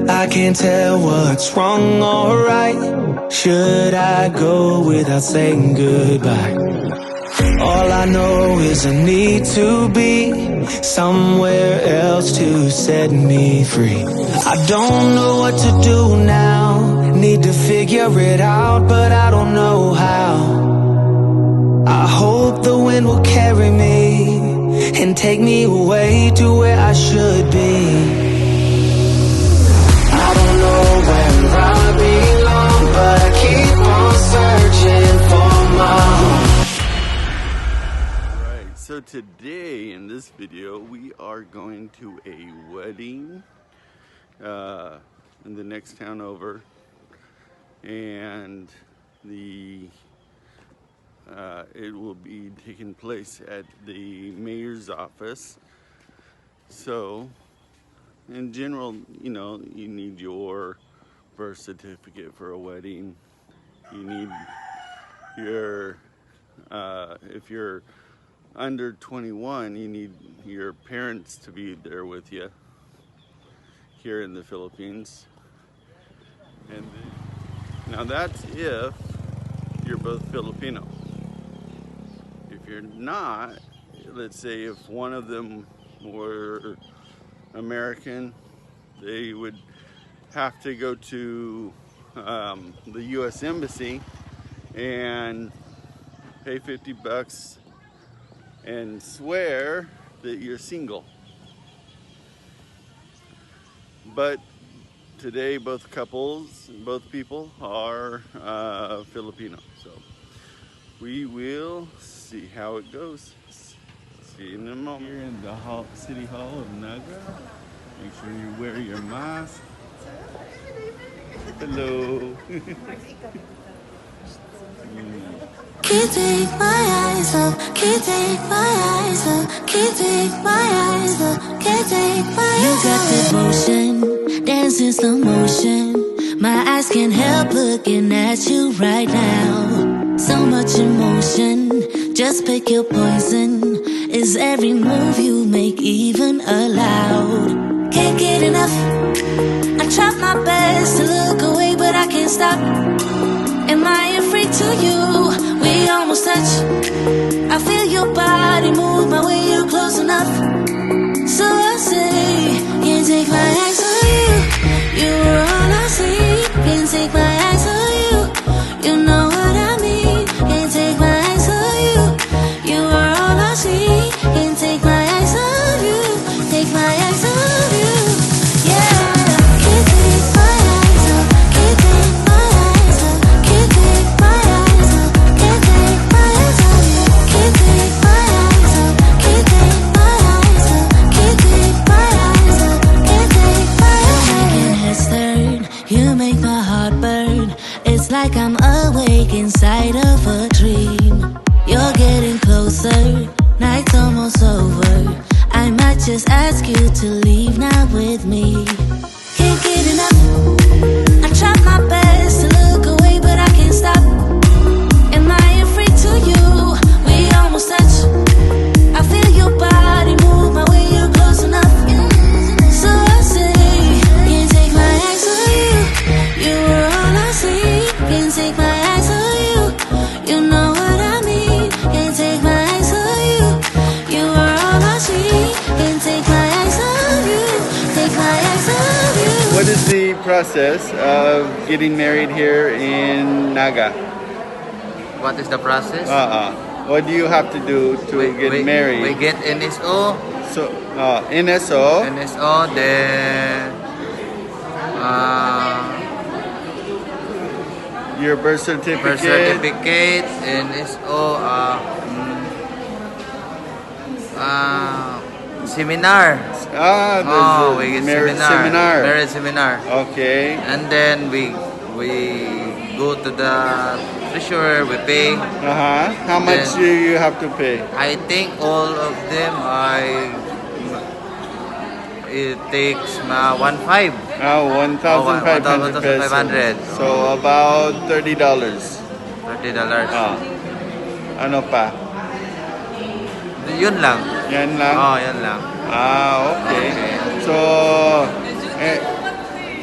I can't tell what's wrong or right. Should I go without saying goodbye? All I know is I need to be somewhere else to set me free. I don't know what to do now. Need to figure it out, but I don't know how. I hope the wind will carry me and take me away to where I should be. I don't know where I belong, but I keep on searching for my home. Right, so today in this video, we are going to a wedding in the next town over, and the it will be taking place at the mayor's office. So, in general, you need your birth certificate for a wedding. You need your if you're under 21, you need your parents to be there with you here in the Philippines. And now that's if you're both Filipino. If you're not, let's say if one of them were American, they would have to go to the U.S. Embassy and pay $50 and swear that you're single. But today, both couples, both people are Filipino. So we will see how it goes. See you in a moment. Here in the city hall of Naga. Make sure you wear your mask. Hello. Can't take my eyes off, can't take my eyes off, can't take my eyes off, can't take my eyes. You got devotion, dance in slow motion. My eyes can't help looking at you right now. So much emotion, just pick your poison. Is every move you make even allowed? Can't get enough. I try my best to look away, but I can't stop. Am I afraid to you? We almost touch. I feel your body move my way, you're close enough. So I say, can't take my eyes off you. You are all I see. Can't take my eyes off you. You know what I mean. Can't take my eyes off you. You are all I see. Can't take my eyes off you. Take my eyes off you. Yeah. Can't take my eyes off. Can't take my eyes off. Can't take my eyes off. Can't take my eyes off you. Can't take my eyes off. Can't take my eyes off. Can't take my eyes off. Can't take my eyes off. Making heads turn. You make my heart burn. It's like I'm awake inside of a dream. You're getting closer. Night's almost over. I might just ask you to leave now with me. Can't get enough. I try my best to look away, but I can't stop. Am I afraid to you? We almost touch. I feel your body move my way, you're close enough. So I say, can't take my eyes off you. You are all I see. Can't take my eyes off you. You know what I mean. Can't take my eyes off you. You are all I see. Can't take my eyes off you. Take my eyes off you. What is the process of getting married here in Naga? What is the process? Uh-uh. What do you have to do to get married? We get NSO, So, NSO, NSO, then your birth certificate. Birth certificate, NSO, seminar. Ah, there's Oh, a we get marriage seminar. Seminar. Marriage seminar. Okay. And then we go to the treasurer, we pay. How much Then- do you have to pay? I think all of them, I it takes ma 1.5. Oh, 1,500 pesos. 1,500. So about $30. $30. Ah. Ano pa? Yun lang. Yan lang? Oh, yun lang. Ah, okay. Okay. So, eh,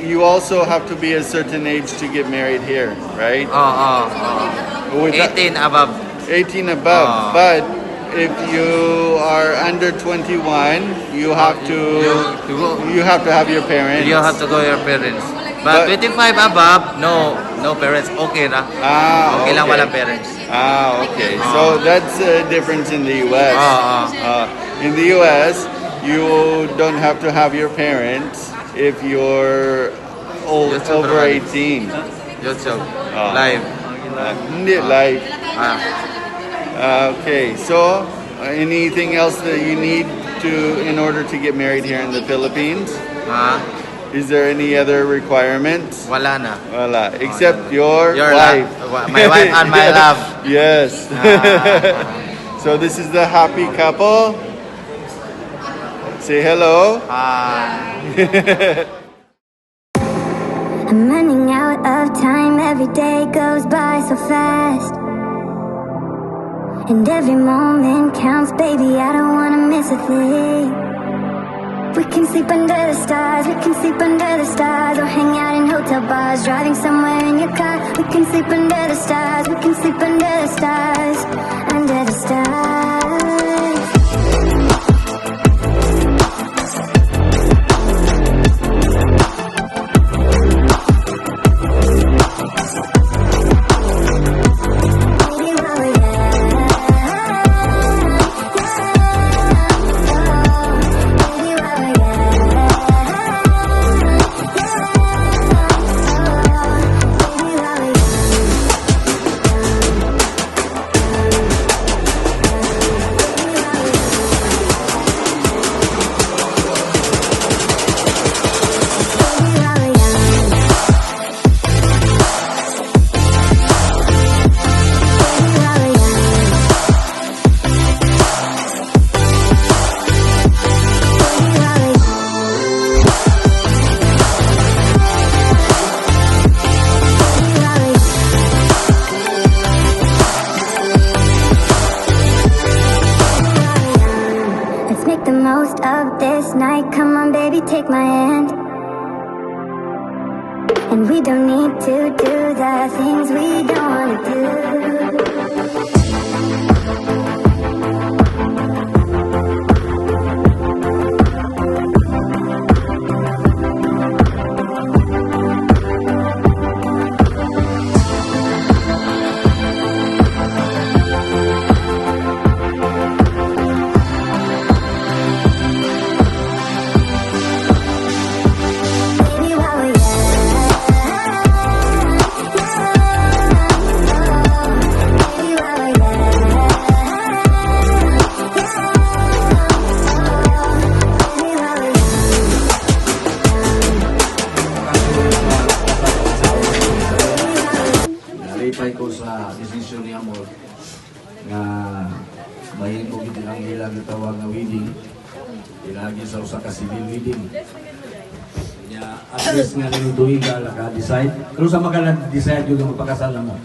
you also have to be a certain age to get married here, right? Oo. With that- 18 above. 18 above. Ah. But if you are under 21, you have to You you have to have your parents. You have to go your parents. But 25 above, no parents. Okay ra. Ah, Okay lang okay. walang parents. Ah, okay. So that's a difference in the U.S. In the U.S., you don't have to have your parents if you're old, You're super over valid. 18. YouTube. Ah. Live. Hindi live. Ah. Okay, so anything else that you need to in order to get married here in the Philippines? Ha? Is there any other requirements? Wala na. Wala, except your Your wife. My wife and my love. Yes. So this is the happy couple. Say hello. Ah. I'm running out of time, every day goes by so fast. And every moment counts, baby, I don't wanna miss a thing. We can sleep under the stars, we can sleep under the stars, or hang out in hotel bars, driving somewhere in your car. We can sleep under the stars, we can sleep under the stars, under the stars. Baby, while we're young, oh, baby, while we're young, oh, baby, while we're young. Baby, while we're young. Baby, while we're young. Baby, while we're Baby, while we're Let's make the most of this night. Come on, baby, take my hand. And we don't need to do the things we don't wanna do. Baby, while we're young, baby, while we're young, baby, while we're young. Nalipay ko sa desisyon ni Amor nga mahimo gid ang ilang gitawag nga wedding ilagi sa usa ka civil wedding. Nya at least nga ning tuiga la ka decide. Pero sa maka decide yung magpakasal na mo?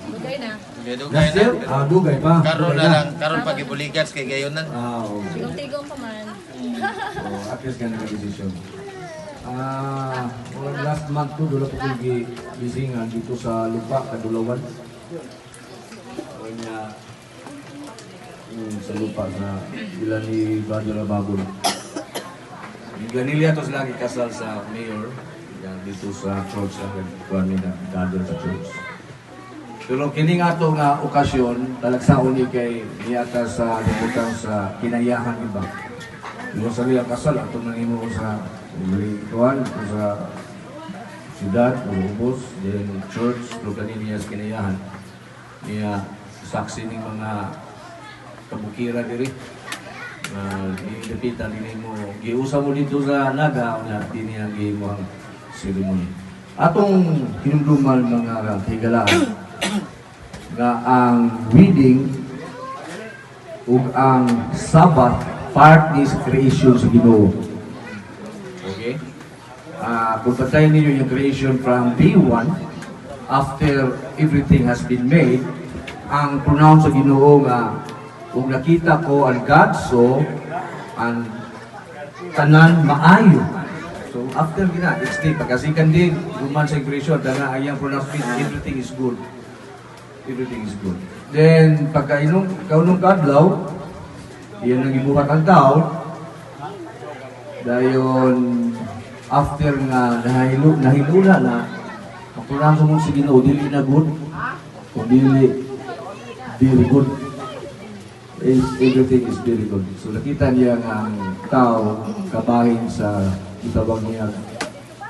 Dugay Last year? na. Ah, dugay pa. Karon Dugay na lang, karon pag ibuligan kay gayon na. Ah, okay. Tigong-tigong pa man. Oh, at least nga naka-decision. Ah, well, last month ko dula ko gi gisingan dito sa Lupa, Kadulawan. Kanya sa lupa sa ila ni Brother Rababol. Ganilya to sila kasal sa mayor yan, dito sa church ang nagkuhan nila gather sa church. Pero kini nga ato nga okasyon, talagsaon ni kay niyata sa libutang sa kinayahan iba. Yung sa nila kasal, ato nang imo sa kuan sa siyudad, o ubos, then church, pero kanini niya sa kinayahan. Niya saksi ning mga kabukira diri. Uh, dinhi mo giusa mo dito sa Naga nga dinhi ang gihimo ang ceremony. Atong hinumduman, mga higalaan, nga ang wedding ug ang Sabbath part ni sa creation sa Ginoo. Okay? Ah, kung bantayan ninyo yung creation from day 1, after everything has been made, ang pronoun sa Ginoo nga ug nakita ko, and God saw, and tanan maayo. So after gina, next day, pagka second day, human sa impression, dana ayang pronouncement, everything is good. Everything is good. Then, pagka inong, kaunong kadlaw, iyan ang gibuhat ang tao, dayon after nga nahilula na, ang pronounce mo sa Ginoo, dili na good, kung dili, very good. Everything is very good. So nakita niya nga ang tao kabahin sa gitawag niya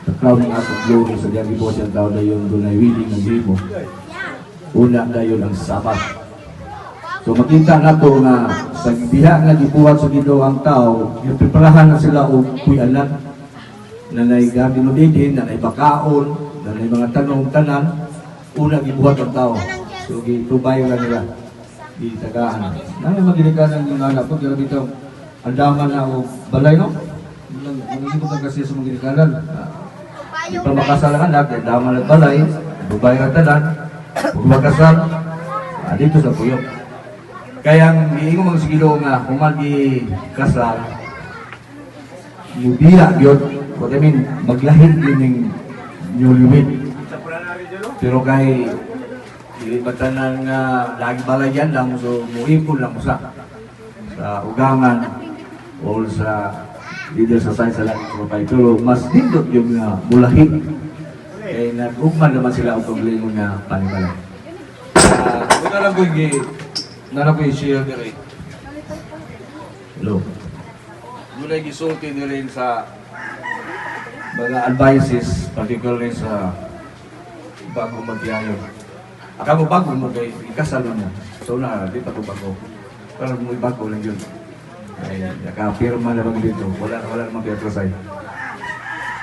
the crowning act of glory sa diyang gibuhat siyang tao, dayon dunay wedding nga gihimo. Una dayon ang Sabbath. So makita nato nga sa diha nga gibuhat sa Ginoo ang tao, gipreparahan na sila og puy-anan na nay garden of Eden, na nay bakaon, na nay mga tanong tanan, una gibuhat ang tao. So gitubay lang nila gitagaan. Nang maginikanan yung anak ko, kaya dito ang daman na og balay, no? Nang ka kasi sa mga ginikanan. Di pa makasal ang anak, kaya daman at balay, dubay ang tanan, kung makasal, dito sa puyok. Kaya ang giingon mga sigilo nga kung magi kasal, mubiya gyud, what I mean, maglahin din yung newlywed. Pero kay dili ba tanan nga lagi balayan lang, so muipon lang mo sa ugangan o sa leader sa side sa langit sa babae. Pero mas nindot yung nga mulahi. Kay nag-ugman naman sila og kaugalingon nga panimalay. Una lang ko na lang ko i-share diri. Hello. Muna gisulti diri sa mga advices, particularly sa bago magtiayon. Aka mo bago mo kay ikasal mo. So na, di pa ko bago. Pero mo bago lang yun. Ay, nakapirma na bang dito. Wala wala namang piatrasay.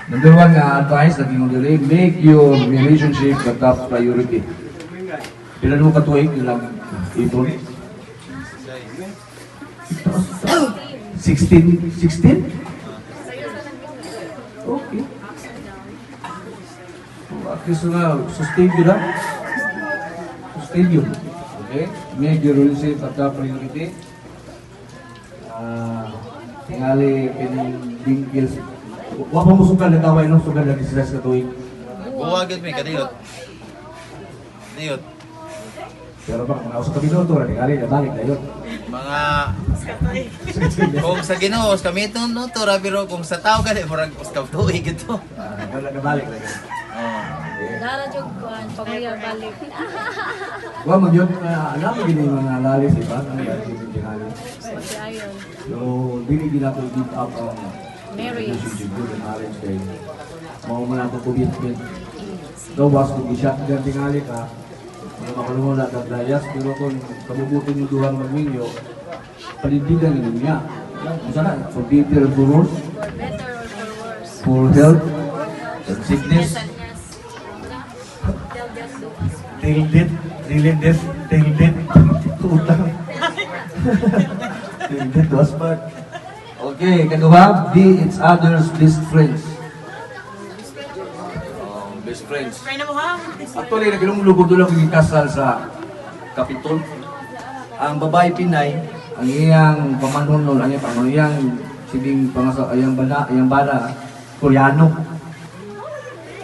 Number one nga advice lagi mo diri, make your relationship the top priority. Pila mo katuig ilang ipon? 16? 16? Okay. So, at least nga, sustain yun ha? Sustain yun. Okay? Make your relationship a top priority. Tingali, kining dingkil. Wa pa mo sukal na taway, no? Sukal na sila sa tuig. Buwag yun, may kadiyot. Diyot. Pero baka mga sa minuto, tingali, nabalik na yun. Mga kung sa Ginoo kami ito no to ra, pero kung sa tao gani murag us ka tuig ito. Wala, nabalik na yun. Oh. Dara jud kuan pamilya balik. Wa man yun, alam mo gini mga lalis, iba? Ano yan, gini tingali. Ayon. So, dili gina to give up ang Marriage. relationship, good and marriage kay mao man ato commitment. Gawas kung i-shotgun tingali ka, wala makulungon na kaglayas, pero kung kabubutin yung duhang magminyo, panindigan ninyo niya. Kung sana, for better and for worse, For better or for worse. For health and sickness, Yes. Till death do us. Till death, really death, till death, utang. Till death do us part. Okay, kaduha, be each other's best friends. Oh, best friends. Actually, nagilong-lugod lang yung kasal sa Kapitol. Ang babae Pinay, ang iyang pamanhon, ang iyang pamanhon, iyang sibing pangasa, iyang bana, Koreano.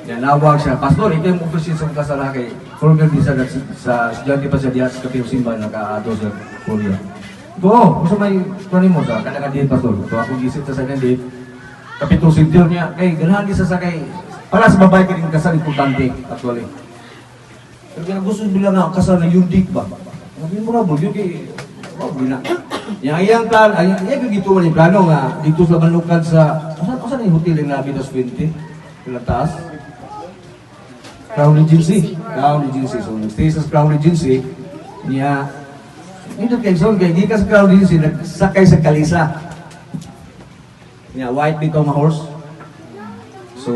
Yanawag siya, "Pastor, ito yung office sa kasal kay former di sa estudyante pa siya diya sa Kapitol Simba, nakaado sa Korea." Go, kung sa may kunin mo sa kanang date, Pastor. So ako gisip sa kanya date. Kapitol Center niya, kay ganahan di sa sakay. Para sa babae ka rin kasal importante actually. Pero kaya gusto nila nga kasal na unique ba? Ang memorable yun kay wow, na. Yang iyang plan, ay iyang gito man yung plano nga dito sa Banlukan sa usan usan yung hotel nga Pinos 20 ilang taas? Crown Regency. Crown Regency. So, nag-stay sa Crown Regency, niya, nindot kay Son, kay gikan sa Crown Regency, nagsakay sa kalesa. Niya, white bitaw nga horse. So,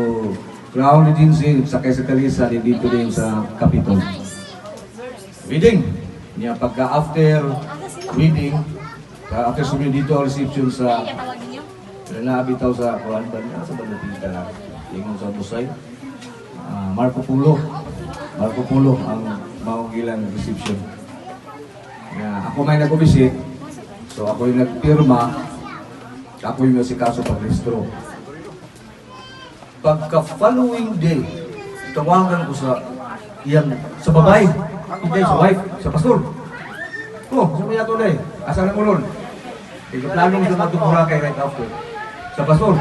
Crown Regency, nagsakay sa kalesa, dito din sa Capitol. Wedding. Niya, pagka after wedding, after sumunod dito ang reception sa nabitaw sa kuan ba niya sa Balupita lang. Ingon sa Busay. Marco Polo. Marco Polo ang maong ilang reception. Nga ako may nag-obisit. So ako yung nagpirma. Ako yung nasikaso pag-rehistro. Pagka following day, tawagan ko sa iyang, sa babae, hindi sa wife, sa pastor. Oh, sa mga tunay, asa na mo ron? Kaya plano mo sa Boracay right after. Sa pastor,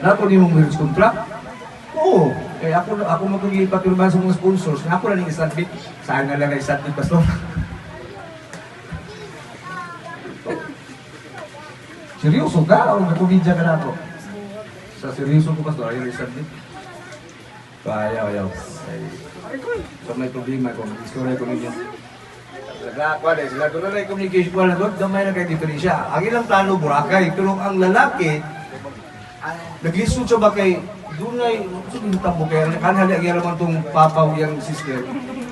nato ni mong marriage contract? Oo. Kaya ako ako magpapirma sa mga sponsors. Ako na ning isubmit. Saan na lang isubmit, pastor? Seryoso ka o nagkomedya ka na ako? Sa seryoso ko, pastor, ayaw isubmit. Ayaw, ayaw. Ay, so may problema ko, istorya ko ninyo. Naglakuan eh, sila doon na communication wala doon, gamay na kay diferensya. Ang ilang plano Boracay, pero ang lalaki, naglisod siya ba kay dunay gusto ni tambo kay kanhali ang iyang tong papa o iyang sister.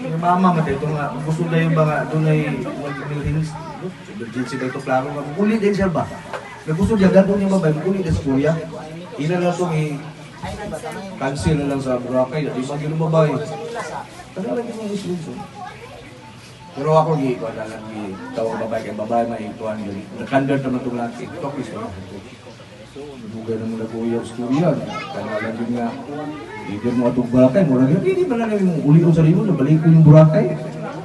Yung mama man ito nga gusto na yung mga dunay emergency emergency ba ito klaro nga muli din siya ba. Nagusto niya gadto niya babae muli din sa kuya. Ila na itong i cancel na lang sa Boracay, di ba gyud babae. Kana lagi mo isip. Pero ako gi ko na lang gi tawag babae kay babae may tuan gyud. Nakandar naman tong laki. Talk is Dugay na mo nag-uyab sa kuya. Kana lang yun nga. Either mo atong Boracay, mura gyud. Hindi ba na lang yung uli sa limo, nabalik ko yung Boracay.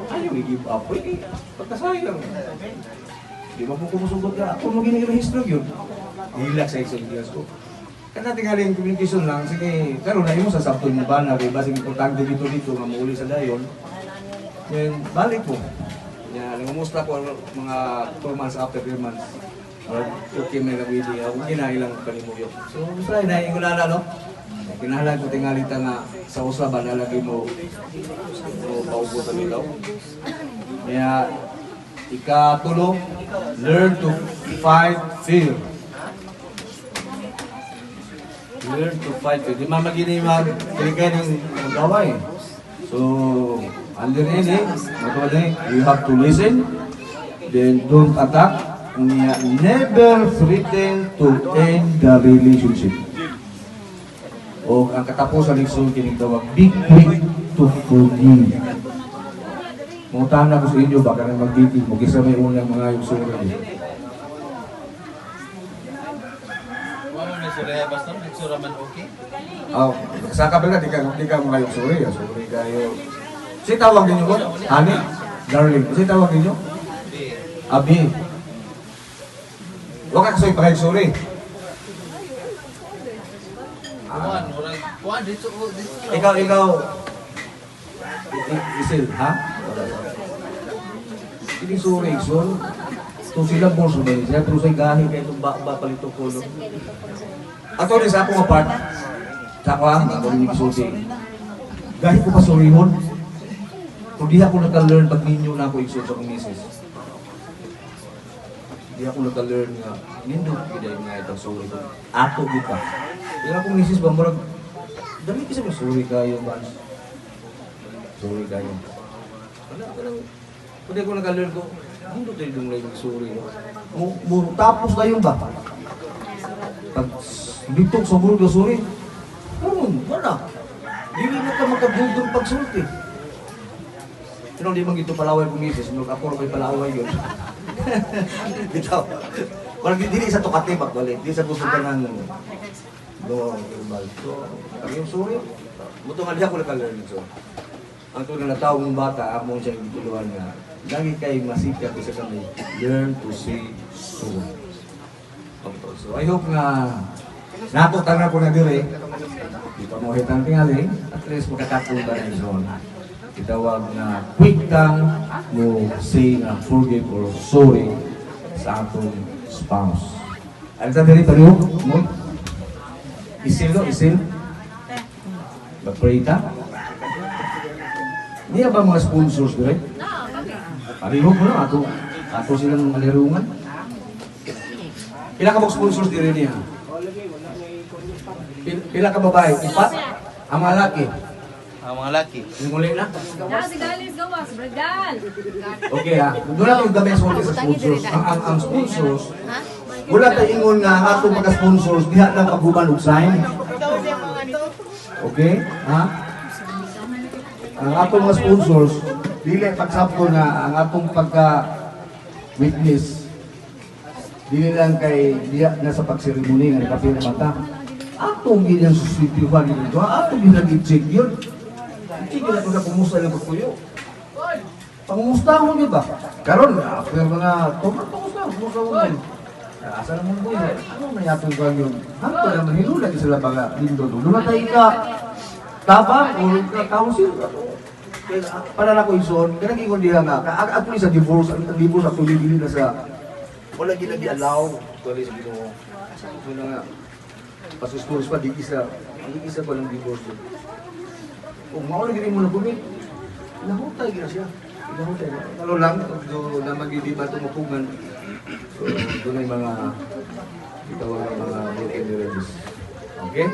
Ayaw, i-give up. Uy, pagkasayang. Di ba po kumusugot ka? Ako mo ginag-rehistro yun. Hilak sa isang gas ko. Kana tingali yung communication lang, sige, pero na imo sa sabton mo ba na, kay basig importante dito dito nga muuli sa dayon. Then, balik ko. Ya, nangumusta ko mga 2 months after 3 months. Or, okay, may nagwili. Ako kinailang kalimuyo. So, basta inahingo na na, no? Kinahanglan ko tingali ta nga sa usa ba nalagi mo mo paubo sa bilaw. Kaya, ikatulo, learn to fight fear. Learn to fight fear. Di man magini mag kaya ng magaway. So, under ini, matuwa you have to listen, then don't attack, unya never threaten to end the relationship. O ang katapusan ng sulti kining tawag, be quick to forgive. Mangutana ko sa inyo, baka nang magbitig mo, kisa may unang mga yung sura niyo. Wala mo sura, pastor, nagsura man okay. Oh, sa kabila, di ka mga yung sorry, ah, sorry kayo. Si tawag ninyo ko? Honey? Darling. Si tawag ninyo? Di. Abi. Huwag ka kasoy pa sorry. Kuan, murag kuan dito oh, dito. Ikaw, ikaw. Isil, ha? Hindi sorry, Igson. Ito sila boss ba siya, pero sa'y gahi kayo itong ba palito ko. No? Ato rin sa akong apart. Sa ako ha, ako rin isulti. Gahi ko pa sorryhon. Kung di ako naka-learn pag ninyo na ako igsoon sa akong misis. Di ako naka-learn nga, nindot gid nga itang sorry ko. Ato gid pa. Pero akong misis ba, murag, dali kasi mo sorry kayo, man. Sorry kayo. Wala ka lang, kung di ako naka-learn ko, nindot tayo yung like sorry. No? Mo, mo, tapos na yun ba? Pag bitog sa burgo, sorry. Karon, wala. Dili na ka makadugdog pagsulti. Pero di man gito palaway kong misis, murag ako ra may palaway yun. Bitaw. Parang dili sa tukatib actually, di sa gusto ka ng no, verbal. So, ang yung sorry, muto nga di ako naka-learn so. Ang tunay na taong bata, among siya gituluan nga, lagi kay masikap isa kami, learn to say sorry. Okay, so I hope nga nato tanan ko na dire. Di pa mo hitang tingali, at least makakatong ta na zone. Itawag na quick kang mo say na forgive or sorry sa atong spouse. Ano sa diri pareho mo? Isil do, isil. Mag-pray ta? Niya ba mga sponsors dire? Pareho ko na ato ato silang malirungan. Pila ka mga sponsors dire niya? Pila ka babae? Upat? Ang mga laki? Ang mga laki. Muli na? Na, si Galis, gawas, Bragal. Okay ha. Doon lang yung gabi sa sponsors. Ang sponsors, wala tayo ingon nga ang atong mga sponsors, diha lang paghuman og sign. Okay? Ha? Ang atong mga sponsors, dili pagsabto na ang atong pagka witness dili lang kay diha na sa pagseremony nga nakapirma ta. Atong ginang suspitiwan nito, atong ginang i-check yun. I-check yun ako sa kumusta yung pagpuyo. Pangumusta ko, di ba? Karon, after mga tumat, kumusta, kumusta mo yun? Asa naman ko yun? Ano na yatong ko yun? Hanto naman, hinula sila baga, lindo. Doon na tayo ka, tabang, o ka council. Para na ko ison, kanang ingon diha nga, actually sa divorce, ang divorce actually dili na sa, wala gila gi-allow, actually sa Ginoo. So na nga, pasusturis pa, di isa pa ng divorce. Kung mao lagi mo na gumit, nahutay gina siya. Nahutay na. Kalo lang, do na magidi ba tumupungan. So, doon ay mga itawag ng mga broken marriages. Okay?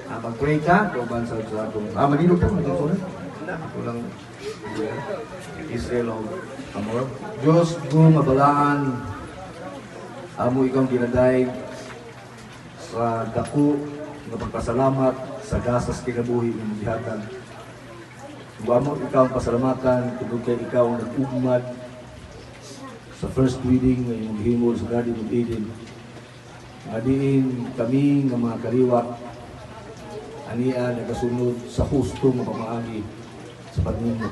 Mag-pray ka, kauban sa atong, manilog ka, manilog ka. Ako lang, yeah. Israel of Amor. Diyos, kung mabalaan, amo ikaw ginadayeg sa dako nga pagpasalamat sa gasas kinabuhi nga gihatag. Ug amo ikaw ang pasalamatan tungod kay ikaw ang nag-ugmad sa first wedding nga imong gihimo sa Garden of Eden. Nga diin kami nga mga kaliwat ania nagasunod sa husto nga pamaagi sa pagnimo.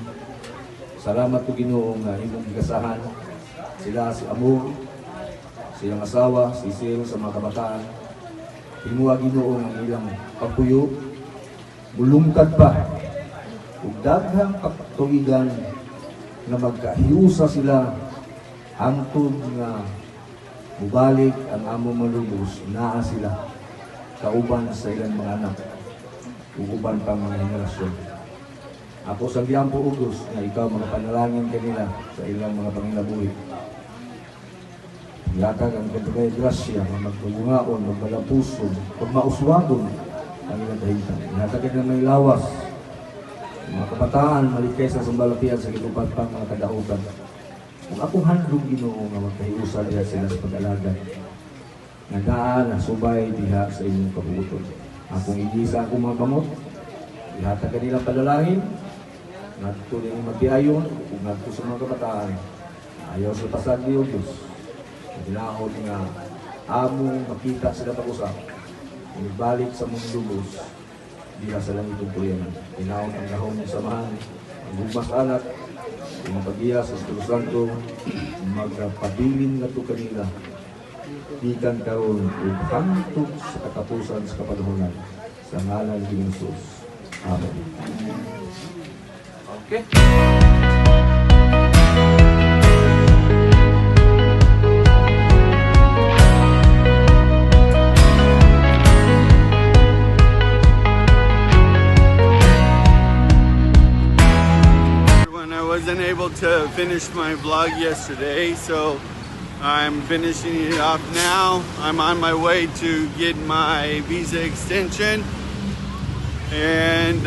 Salamat ko, Ginoo, nga imong gigasahan sila si Amor, silang asawa, si Sil sa mga kabataan. Himuha, Ginoo, ang ilang pagpuyo, mulungkad pa, ug daghang katuigan nga magkahiusa sila hangtod nga mubalik ang among Manluluwas, naa sila kauban sa ilang mga anak ug uban pa mga henerasyon. Ako sa giampo, o Diyos, nga ikaw mga panalangin kanila sa ilang mga panginabuhi. Gihatag ang kagay grasya nga magpagungaon, magbalapuson, pagmauswagon ang ilang kahimtang. Gihatag kanila may lawas. Mga kabataan, malikay sa sambalapian sa gitupad pang mga kadautan. Kung akong handog, Ginoo, nga magkahiusa diha sila sa pag-alagad, nga naa na subay diha sa inyong kabuoton. Akong igisa akong mga kamot, ihatag kanilang panalangin, ngadto ning magtiayon, ug ngadto sa mga kabataan. Ayaw sa pasagdi, o Diyos. Ginaot nga among makita sila pag-usap. Ibalik sa Manluluwas diha sa langit ug tuluyanan. Hinaot ang gahom ng samahan, ang gugmas anak, ang pag-iya sa Espiritu Santo, magpabilin ngadto kanila gikan karon ug hangtod sa katapusan sa kapanahonan. Sa ngalan ni Jesus. Amen. Okay. When I wasn't able to finish my vlog yesterday, so I'm finishing it off now. I'm on my way to get my visa extension and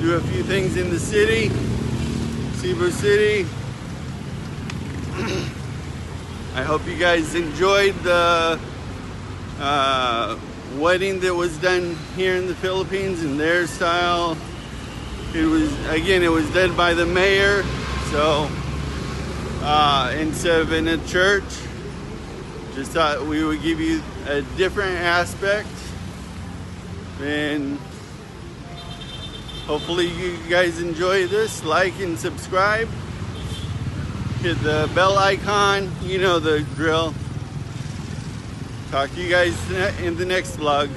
do a few things in the city, Cebu City. I hope you guys enjoyed the wedding that was done here in the Philippines in their style. It was, again, it was done by the mayor, so instead of in a church. Just thought we would give you a different aspect, and hopefully you guys enjoy this. Like and subscribe. Hit the bell icon. You know the drill. Talk to you guys in the next vlog.